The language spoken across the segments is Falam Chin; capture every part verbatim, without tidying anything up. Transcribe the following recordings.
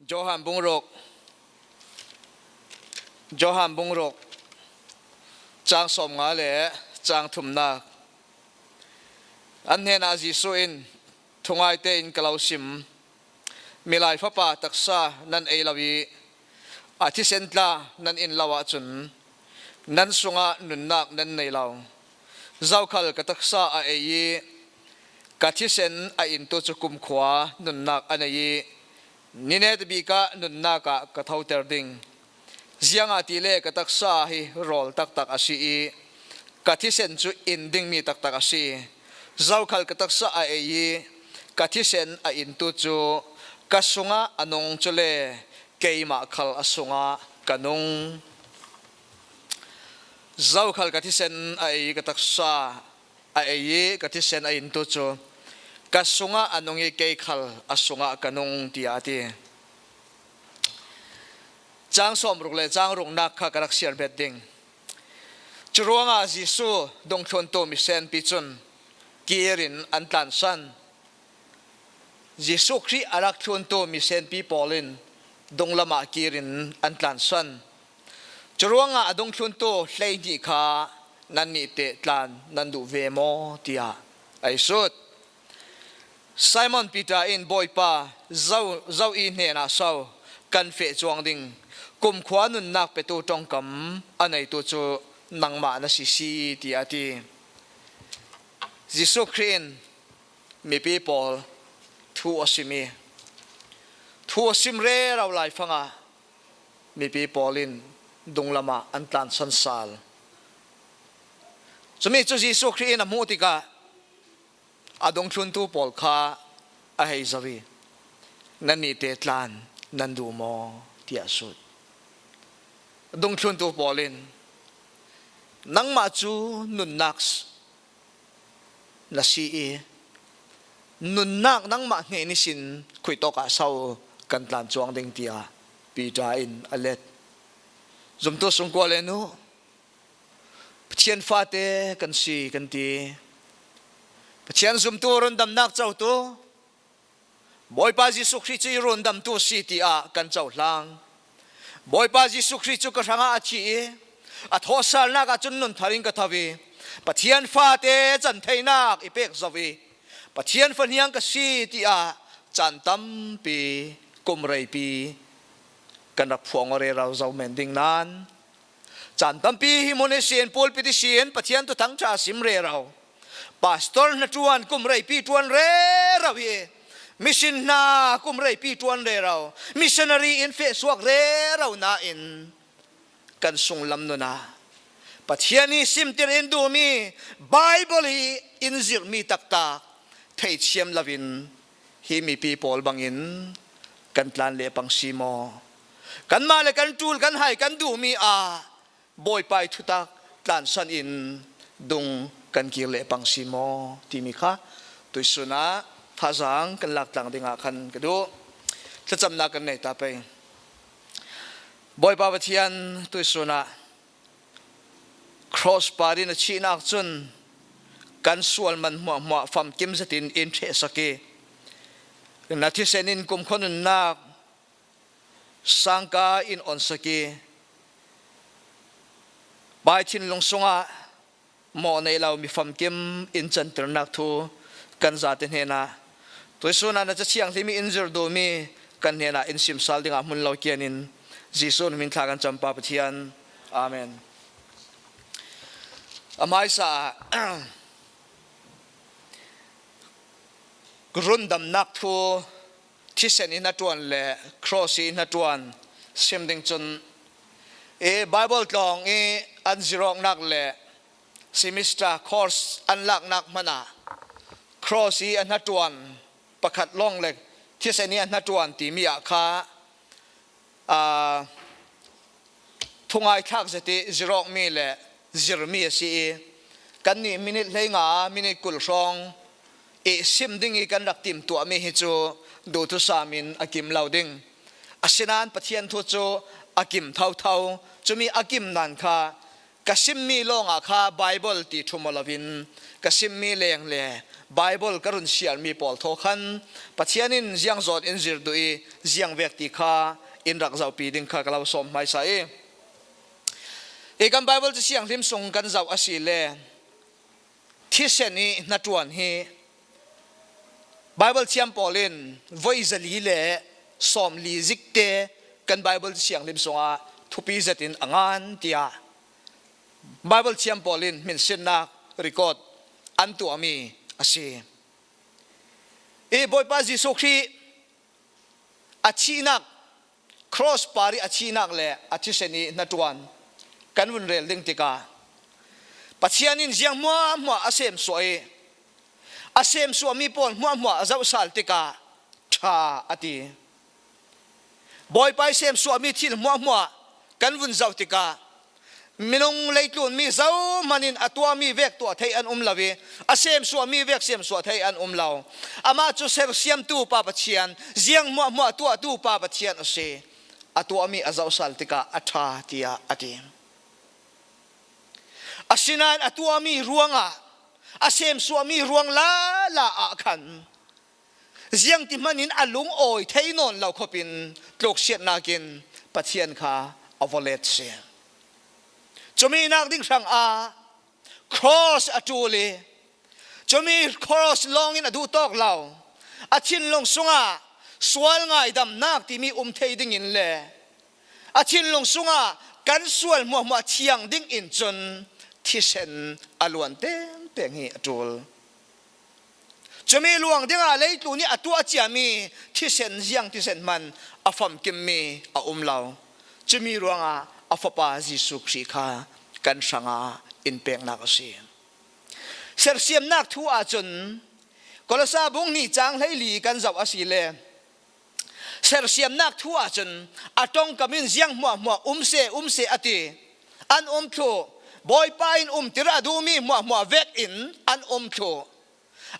Johan bung ruk, Johan bung ruk, chang sawmnga le chang thumna. An hnenah Jesuh in, "Thungaite in ka lo sim, Milai Fapa taksa nan ei lo i a thisen tla nan in lo ahcun nan sungah nunnak nan nei lo. Zokhal ka taksa a ei i ka thisen a intu cu kumkhua nunnak a nei i ni netabik ah nunnak ah ka thoter ding. Ziangahtile ka taksa hi rawl taktak a si i ka thisen cu in dingmi taktak a si. Zokhal ka taksa a ei i ka thisen a intu cu ka sungah a nung, cule keimah khal a sungah ka nung." Zokhal ka thisen a ei i ka taksa a ei i ka thisen a intu cu ka sungah a nung i kei khal a sungah ka nung, tiah a ti. Cang sawmruk le cang ruknak kha ka rak siar bet ding. Curuangah Jesuh dungthluntu misenpi cun kir in an tlansan. Jesuh Khrih a rak thluntu misenpi pawl in dunglam ah kir in an tlansan. Curuangah a dungthluntu hleihnih kha nannih teh tlan nan duh ve maw, tiah a i sut. Simon Peter in, "Bawipa, zo, zo i hnenah so kan feh cuang ding? Kumkhua nunnak petu ṭongkam a neitu cu nangmah na si si," tiah a ti. Jesuh Khrih in mipi pawl thu a sim i, thu a sim rero laifangah mipi pawl in dunglam ah an tlansan sal. Cumi cu Jesuh Khrih in a hmuh tikah a dungthluntu pawl kha a hei zoh i, "Nannih teh tlan nan duh maw?" tiah a sut. A dungthluntu pawl in, "Nangmah cu nunnak na si i, nunnak nangmah hnen ihsin khuitawk ah so kan tlan cuang ding?" tiah Peter in a let. Zumtu sungkual le nu, Pathian fate kan si kan ti. Pathian zumtu, rundamnak cotu, Bawipa Jesuh Khrih cu i rundamtu a si tiah kan cohlang. Bawipa Jesuh Khrih cu ka hrangah a thih i a thawhsalnak ah cun nun thar in ka tho i Pathian fate can theinak i pek zo i Pathian fahniang ka si tiah caan tampi kum reipi kan rak phuang aw rero zo men ding nain, caan tampi hi hmun ihsin, pulpit ihsin Pathian thuthang ṭha sim rero, pastor hnaṭuan kum reipi ṭuan rero hi, mission hna kum reipi ṭuan rero, missionary in feh suak rero nain, kan sunglam nun ah Pathian i simtir in duhmi Baibal i in zirhmi taktak theithiam loin hi mipi pawl bangin kan tlan leh pang si maw? Kanmah le kan ṭul kan hai kan duhmi ah Bawipa i thutak tlansan in dung kan kir leh pang si maw timi kha tuihsun ah thazaang kan lak tlang dingah khan ka duh. Thlacamnak kan nei ta pei. Bawipa Pathian, tuihsun ah cross par in a thihnak cun kan sual man hmuahhmuah famkim zetin in ṭhehsak i, na thisen in kumkhua nunnak sangka in onsak i, pai thinlung sungah mawh nei lo mi famkim in cantirnak thu kan zate hnenah tuihsun ah na Ca Thianghlim i in zir duhmi kan hnenah in simsal dingah hmun lo kian in Jesuh hmin thla kan campa Pathian. Amen. A hmaisa ah rundamnak thu thisen i hnaṭuan le cross i hnaṭuan sim ding cun, i Baibal tlawng i an zirawknak le semester course an laknak hmanh ah cross i a hnaṭuan pakhat lawng le thisen i a hnaṭuan timi ah kha, aa, thungai thlak zet i zirawkmi le zirmi a si i, kannih minit hleinga, minit kul hrawng i sim ding i kan rak timtuahmi hi cu duhthusam in a kim lo ding. Asinain Pathian thu cu a kim thotho. Cumi a kim nan kha ka simmi lawngah kha Bible ti thum aw loin ka simmi leng le Bible ka run siarmi pawl thaw khan Pathian in ziang zawt in zir duh i ziang vek ti kha in rak zohpi ding kha ka lo sawm hmaisa i. I kan Bible Ca Sianghlim sung kan zoh a si le thisen i hnaṭuan hi Bible thiam pawl in voi zali le sawmli zikte kan Bible Ca Sianghlim sungah thupi zetin a ngan tiah Bible thiam pawl in hminsinnak record an tuahmi a si. I Bawipa Jesuh Khrih a thihnak, cross par i a thihnak le a thisen i hnaṭuan kan vun rel ding tikah Pathian in ziang hmuahhmuah a semsuah i a semsuahmi pawl hmuahhmuah a zohsal tikah ṭha a ti. Bawipa i semsuahmi thil hmuahhmuah kan vun zoh tikah minung leitlunmi zohmanin a tuahmi vek tuah thei an um lo i a semsuahmi vek semsuah thei an um lo. Amah cu sersiamtu Pa Pathian, ziang hmuahhmuah tuahtu Pa Pathian a si. A tuahmi a zohsal tikah a ṭha tiah a ti. Asinain a tuahmi ruangah a semsuahmi ruang lala ah khan ziangti hmanin a lungawi thei nawn lo khopin tluksiatnak in Pathian kha a vawlet si. Cumi nak ding hrangah cross a ṭul i cumi cross lawngin a duhtawk lo a thinlung sungah sual ngaidamnak timi um thei dingin le a thinlung sungah kan sual hmuahhmuah thiang dingin cun thisen a luan tengteng hi a ṭul. Cumi luang dingah leitlun i a tuah ciami thisen ziang thisen hman a famkimmi a um lo. Cumi ruangah a Fapa Jesuh Khrih kha kan hrangah in peknak a si. Sersiamnak thu ahcun Kolose bung hnih cang hleili kan zoh a si le sersiamnak thu ahcun a ṭongkam in ziang hmuahhmuah um seh, um seh a ti. An um thluh. Bawipa in umtir a duhmi hmuahhmuah vekin an um thluh.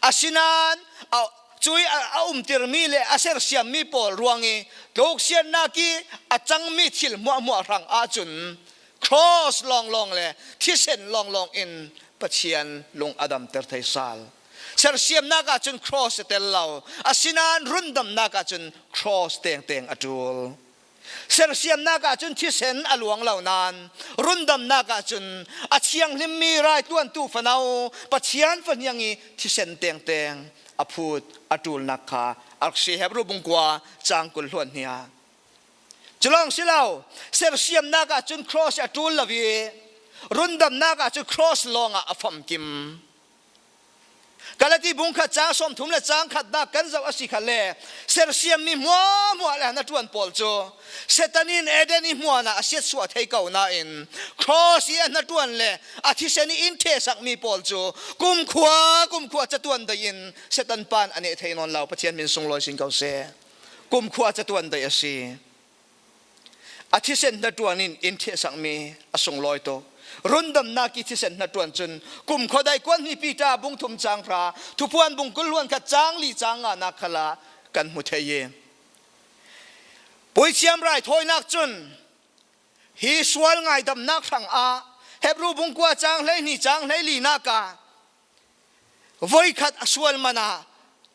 Asinain a, cui a, a umtirmi le a sersiammi pawl ruang i tluksiatnak i a cangmi thil hmuahhmuah hrang ahcun cross lawnglawng le thisen lawnglawng in Pathian lung a damter thei sal. Sersiamnak ahcun cross a tel lo, asinain rundamnak ahcun cross tengteng a ṭul. Sersiamnak ahcun thisen a luang lo nain rundamnak ahcun a thianghlimmi raitluantu fano Pathian fahniang i thisen tengteng a phut a ṭulnak kha a rak si. Hebru bung kua cang kul hluan hnih ah. Cu lawng si lo, sersiamnak ahcun cross a ṭul lo i rundamnak ahcun cross lawngah a famkim. Galati bung khat cang sawmthum le cang khatnak kan zoh a si kha le sersiammi hmuahhmuah le hnaṭuan pawl cu Satan in Eden i hmuan ah a siatsuah thei ko nain cross i a hnaṭuan le a thisen i in ṭhehsakmi pawl cu kumkhua, kumkhua catuan dei in Satan pan a neh thei nawn lo. Pathian min sunglawi sin ko seh. Kumkhua catuan dei a si. A thisen hnaṭuan in in ṭhehsakmi a sunglawi tuk. Rundamnak i thisen hnaṭuan cun kumkhua dei kuan hnih Piter bung thum cang hra, Thupuan bung kul hluan khat cang li cang nganak khalah kan hmu thei i puithiam raithawinak cun hi sual ngaidamnak hrangah Hebru bung kua cang hleihnih cang hleilinak ah voikhat a sual man ah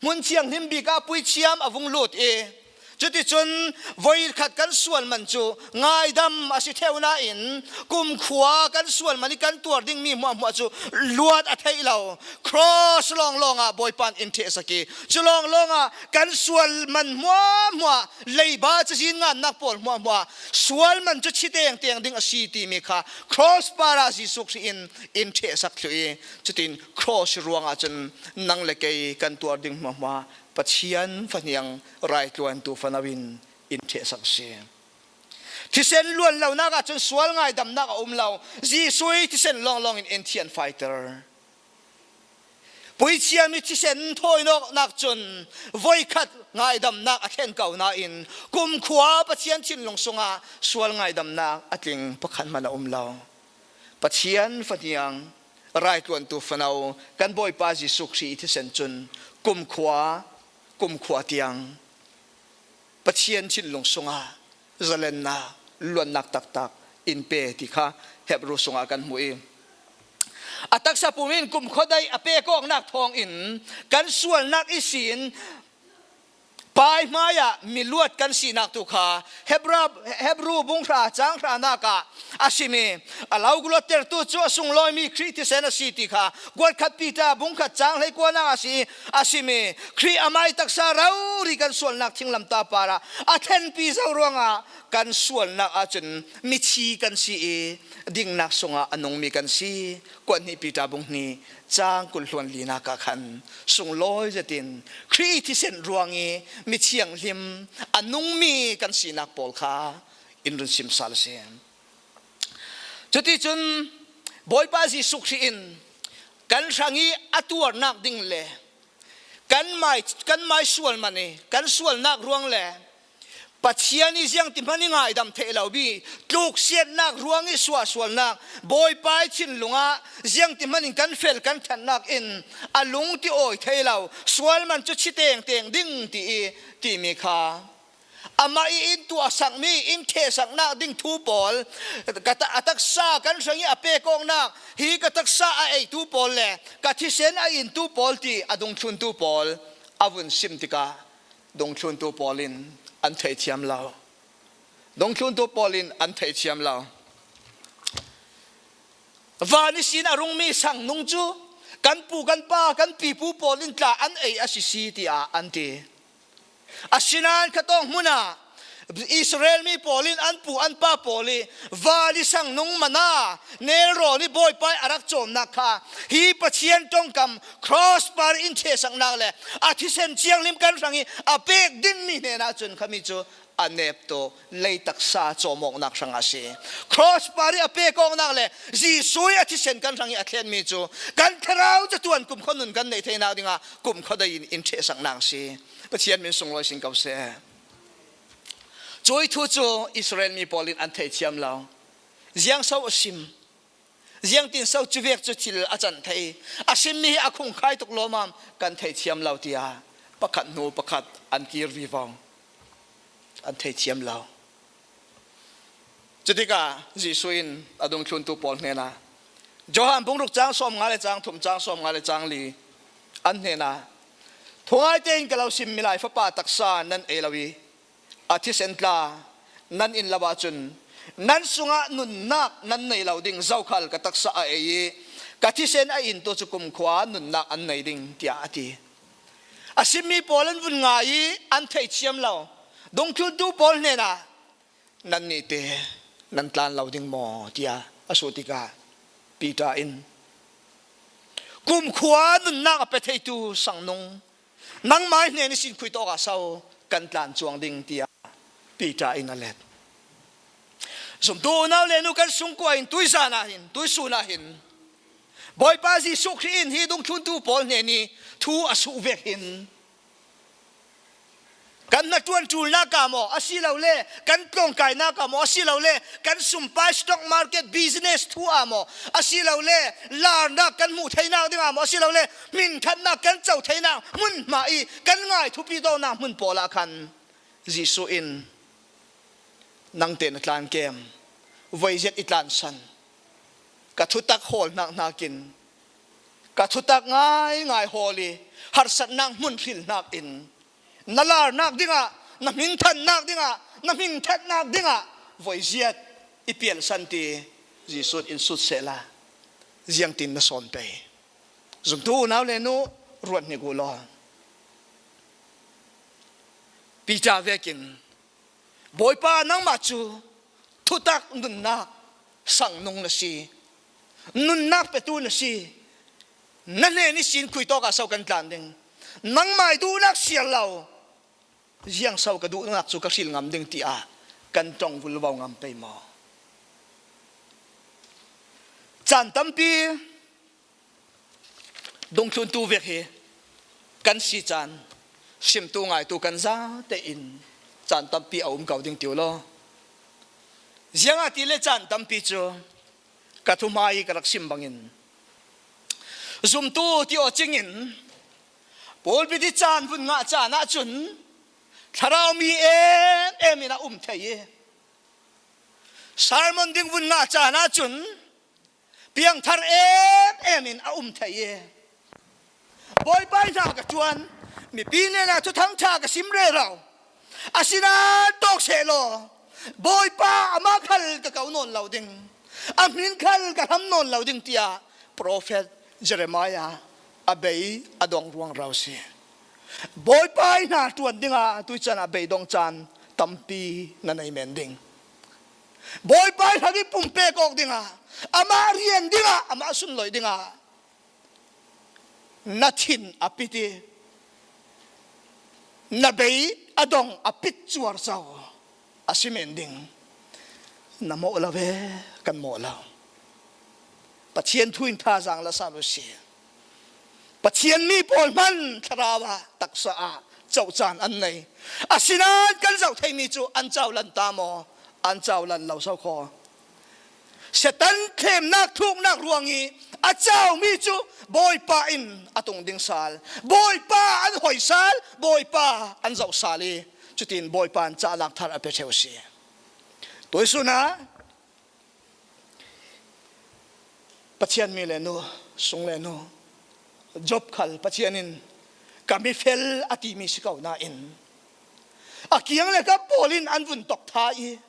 hmun thianghlim bik ah puithiam a vung lut i cuticun voikhat kan sual man cu ngaidam a si theu nain kumkhua kan sual man i kan tuar dingmi hmuahhmuah cu luat a theih lo. Cross lawnglawng ah Bawipa in in ṭhehsak i cu lawnglawng ah kan sual man hmuahhmuah leiba cazin ngannak pawl hmuahhmuah sual man cu thi tengteng ding a si timi kha cross par ah Jesuh Khrih in in ṭhehsak thluh i cutin cross ruangah cun nang le kei kan tuar ding hmuahhmuah Pathian fahniang raitluantu fano in in ṭhehsak a si. Thisen luan lonak ahcun sual ngaidamnak a um lo. Jesuh i thisen lawnglawng in in thian faiter. Puithiam i thisen thawinawknak cun voikhat ngaidamnak a thlen ko nain kumkhua Pathian thinlung sungah sual ngaidamnak a tling pakhat hmanh a um lo. Pathian fahniang raitluantu fano kan Bawipa Jesuh Khrih i thisen cun kumkhua, kumkhua tiang Pathian thinlung sungah zalennak, luatnak taktak in pe ti kha Hebru sungah kan hmu i, a taksa pumin kumkhuadai a pekawknak thawngin kan sualnak ihsin Pa ii hmaiah mi luat kan sinak tu kha Hebra, Hebru bung hra cang hranak ah a sim i, a lo gulottertu cu a sunglawimi Khrih thisen a si ti kha kuat khat Peter bung khat cang hleikuanak a si, a sim i, Khrih amah ih taksa rori kan sualnak thinglamtah parah a thlenpi zo ruangah kan sualnak ahcun mithi kan si i, dingnak sungah a nungmi kan si. Kuat hnih Peter bung hnih cang kul hluan linak ah khan sunglawi zetin Khrih thisen ruang i mi thianghlim a nungmi kan sinak pawl kha in run sim sal a si. Cuticun Bawipa Jesuh Khrih in kan hrang i a tuarnak ding le kan mai, kan mai sual man i kan sualnak ruang le Pathian i ziangti hman i ngaidam theih lo mi tluksiatnak ruang i suahsualnak, Bawipa i thinlung ah ziangti hman in kan fel kan ṭhatnak in a lung ti awi thei lo, sual man cu thi tengteng ding ti i timi kha amah i in tuahsakmi, in ṭhehsaknak ding thu pawl, ka ta-, a taksa kan hrang i a pekawknak, hi ka taksa a eitu pawl le ka thisen a intu pawl ti a dungthluntu pawl a vun sim tikah dungthluntu pawl in an theithiam lo. Dungthluntu pawl in an theithiam lo. Van ihsin a rungmi sangnung cu kan pu, kan pa, kan pipu pawl in tla an ei a sisi, tiah an ti. Asinain khatawk hmunah Israel mi pawl in an pu an pa pawl i van i sangnung mana nelrawn i Bawipa i a rak cawmnak kha hi Pathian ṭongkam cross par in ṭhehsaknak le a thisen thianghlim kan hrang i a pek dingmi hnenah cun khami cu a nep tuk, lei taksa cawmawknak hrangah a si. Cross par i a pekawknak le Jesuh i a thisen kan hrang i a thlenmi cu kan thlarau catuan kumkhua nun kan neih theinak dingah kumkhua dei in in ṭhehsaknak a si. Pathian min sunglawi sin ko seh. Cuih thu cu Israel mi pawl in an theithiam lo. Ziang so a sim? Ziangtin so cuvek cu thil a can thei? A simmi hi a khungkhai tuk lawmam, kan theithiam lo, tiah pakhat hnu pakhat an kir vivo. An theithiam lo. Cutikah Jesuh in a dungthluntu pawl hnenah, Johan bung ruk cang sawmnga le cang thum, cang sawmnga le cang li an hnenah, thungai tein ka lo sim, Milai Fapa taksa nan ei lo i a thisen tla nan in lo ahcun nan sungah nunnak nan nei lo ding. Zokhal ka taksa a ei i ka thisen a intu cu kumkhua nunnak an nei ding, tiah a ti. A simmi pawl an vun ngai i an theithiam lo. Dungthluntu pawl hnenah, nannih te nan tlan lo ding maw? Tiah a sut tikah Peter in, kumkhua nunnak a pe theitu sangnung, nangmah hnen ihsin khui tawk ah so kan tlan cuang ding? Tiah Peter in a let. Zumtu unau le nu kan sungkua in tuizan ah hin, tuisun ah hin Bawipa Jesuh Khrih in hi dungthluntu pawl hnen i thu a suh vek hin, kan hnaṭuan ṭulnak ah maw, asilole kan tlawngkainak ah maw, asilole kan sumpai, stock market business thu ah maw, asilole larnak kan hmuh theinak ding ah maw, asilole hminthannak kan co theinak hmunhma i kan ngai thupi dawhnak hmun pawl ah khan Jesuh in, nangte na tlan kem, voiziat i tlansan, ka thutak hawl hnak hnakin, ka thutak ngaingai hawl i harsatnak hmun hril hnakin, na larnak dingah, na hminthannak dingah, na hmingthatnak dingah voiziat i pialsan ti Jesuh in sut sehla, ziangtin na sawn pei? Zumtu unau le nu, ruat hnik uh law. Peter vekin, Bawipa, nangmah cu thutak nunnak sangnung na si, nunnak petu na si, na hnen ihsin khui tawk ah so kan tlan ding? Nangmah i duhnak siar lo, ziang so ka duhnak cu ka hril ngam ding, tiah kan ṭong vulvo ngam pei maw? Caan tampi dungthluntu vek hi kan si caan, simtu ngaitu kan za tein caan tampi a um ko ding ti uh law. Ziangahtile caan tampi cu ka thuhmai ka rak sim bangin, zumtu ti aw cingin pulpit i caan vun ngah caan ahcun thlarau mi em em in a um thei i, Sermon ding vun nga caan ahcun piangthar em em in a um thei i, Bawipa ih hna ka ṭuan, mipi hnenah thuthang ṭha ka sim rero. Asinain tawk sehlaw, Bawipa amah khal ka ko nawn lo ding, a hmin khal ka hlam nawn lo ding, tiah profet Jeremiah a bei a dong ruangro si. Bawipa ih hna ṭuan dingah tuican a bei dong caan tampi na nei men ding. Bawipa ih hnak ih pumpek awk dingah, amah rian dingah, amah sunloih dingah na thin a pit i, na bei a dong a pit cuarco a si men ding. Na mawh lo ve, kan mawh lo. Pathian thu in thazaang la sal u si. Pathian mi pawl hman thlarau ah taksa ah cohcaan an nei. Asinain kan zoh theimi cu an caulan ta maw, an caulan lo so kho. Satan thlemnak thluknak ruang i a caumi cu Bawipa in a tung ding sal, Bawipa an hoi sal, Bawipa an zoh sal i, cutin Bawipa in cahnak thar a pe ṭheu si. Tuisun ah Pathian mi le nu, sung le nu, Job khal Pathian in ka mi fel a timi si ko nain, a kiang le ka pawl in an vun tok tha i,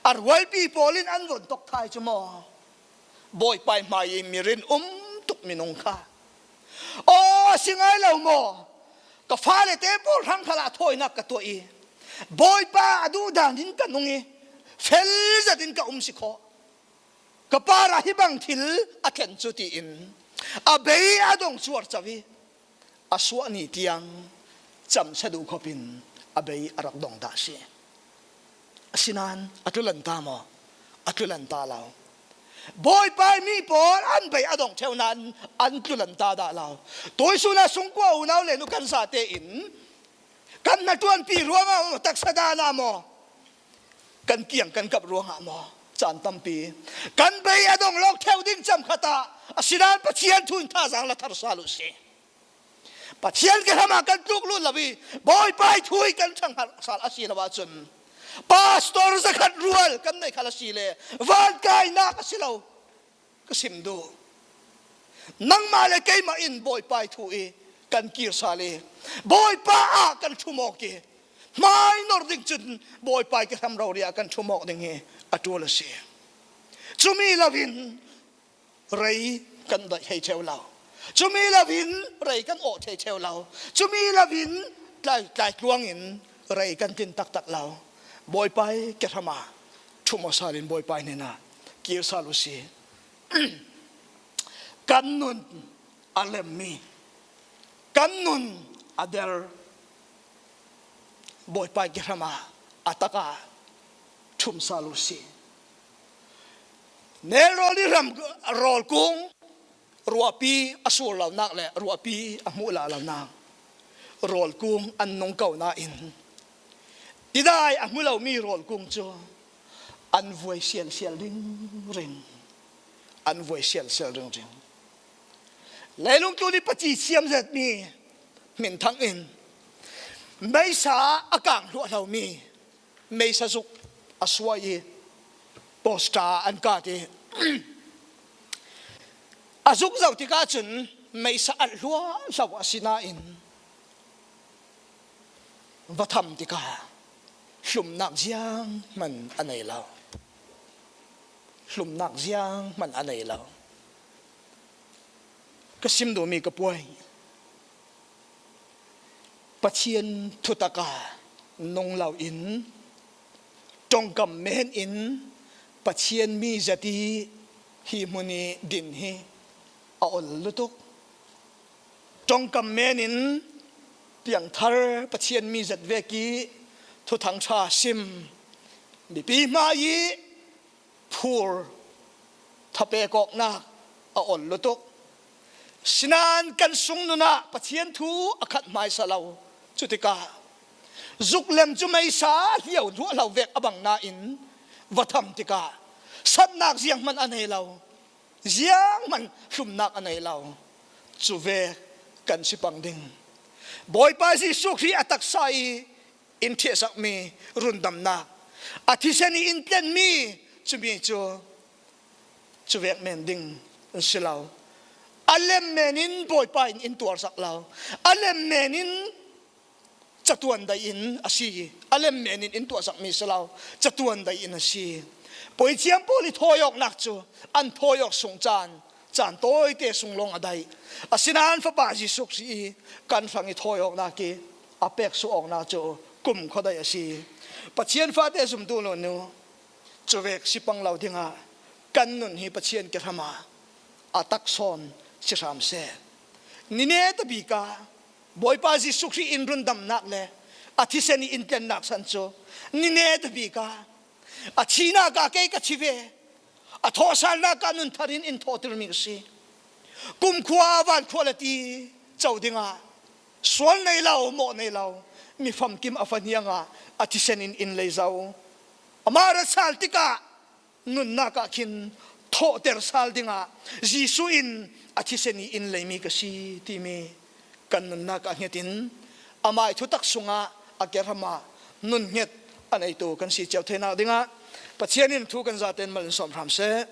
a rualpi pawl in an vun tok tha i cu maw, Bawipa ih hmai i mi rin um tuk minung kha, aw, a si ngai lo maw? Ka fale te pawl hrang khalah thawinak ka tuah i, Bawipa a duhdan in ka nung i, fel zat in ka um si khawh. Ka par ah hi bang thil a thlen cu tiin a bei a dong cuarco i, a suah ni tiang camsa duh khop in a bei a rak dong dah si. Asinain a tlulan ta maw? A tlulan ta lo. Bawipa ih mi pawl an bei a dong ṭheu nain an tlulan ta dah lo. Tuisun ah sungkua unau le nu kan zate in kan hnaṭuanpi ruangah maw, taksa dan ah maw, kan kiang kan kap ruangah maw, caan tampi kan bei a dong lawk ṭheu ding cam khat ah, asinain Pathian thu in thazaang la thar sal u si. Pathian kehram ah kan tluk lut lo i, Bawipa ih thu i kan ṭhangharh sal a si lo ahcun, pastor zakhat rual kan neih khal a si le, vankainak a si lo. Ka sim duh. Nangmah le keimah in Bawipa ih thu i kan kir sal i, Bawipa ah kan ṭhum awk i, hmai nor ding cun Bawipa ih kehram rori ah kan ṭhum awk ding hi a ṭul a si. Cumi loin rei kan daih hei ṭheu lo. Cumi loin rei kan awh thei ṭheu lo. Cumi loin tlai, tlai tluang in rei kan tlin taktak lo. Bawipa ih kehram ah ṭhum aw sal in Bawipa ih hnenah kir sal u si. Kan nun a lemmi, kan nun a der, Bawipa ih kehram ah a takah ṭhum sal u si. Nelrawl i ram rawl kung ruahpi a sur lonak le ruahpi a hmuh lak lonak rawl kung an nung ko nain, tidai a hmu lomi rawl kung cu an vuai sialsial ringring, an vuai sialsial ringring. Leilung tlun i paci thiam zetmi hminthang in meisa a kang hluahhlomi meisa zuk a suai i, poster an kat i, a zuk zoh tikah cun meisa alh hluahhlo a si nain, va tham tikah hlumnak zianghman a nei lo. Hlumnak zianghman a nei lo. Ka sim duhmi ka puai, Pathian thutak ah nung loin ṭongkam men in Pathian mi zat i hi hmun i din hi a ol lutuk. Ṭongkam men in piangthar Pathian mi zat vek i thuthang ṭha sim, mipi hmai i phur, thapek awknak a ol lutuk. Sinain kan sung nun ah Pathian thu a khat hmaisa lo. Cutikah zuk lem cu meisa a hlio hluahhlo vek a bang nain va tham tikah satnak zianghman a nei lo, zianghman hlumnak a nei lo. Cu vek kan si pang ding. Bawipa Jesuh Khrih a taksa i in ṭhiahsakmi rundamnak, a thisen i in tlenmi Cumi cu cuvek men ding an si lo. A lem men in Bawipa in in tuarsak lo. A lem men in catuan daih in a si. A lem men in in tuahsakmi si lo, catuan daih in a si. Puithiam pawl i thawi awknak cu an thawi awk sung caan, caan tawite sung lawng a daih. Asinain Fapa Jesuh Khrih i kan hrang i thawi awknak i a pek suh awknak cu kumkhua daih a si. Pathian fate zumtu nunu, cuvek si pang lo dingah kan nun hi Pathian kehram ah a taksawn si hram seh. Ni neta bik ah Bawipa Jesuh Khrih in rundamnak le a thisen i intlennak san cu ni neta bik ah a thihnak ah kei ka thi ve, a thawhsalnak ah nun thar in in thawhtirmi ka si. Kumkhua vankhua le ti co dingah sual nei lo, mawh nei lo, mi famkim a fa hniang ah a thisen in in lei zo. Amah rat sal tikah nunnak ah khin thawhter sal dingah Jesuh in a thisen i in leimi ka si timi kan nunnak ah hngetin amah i thutak sungah a kehram ah nun hnget a neitu kan si cio theinak dingah Pathian in thu kan zaten mal in sawm hram seh.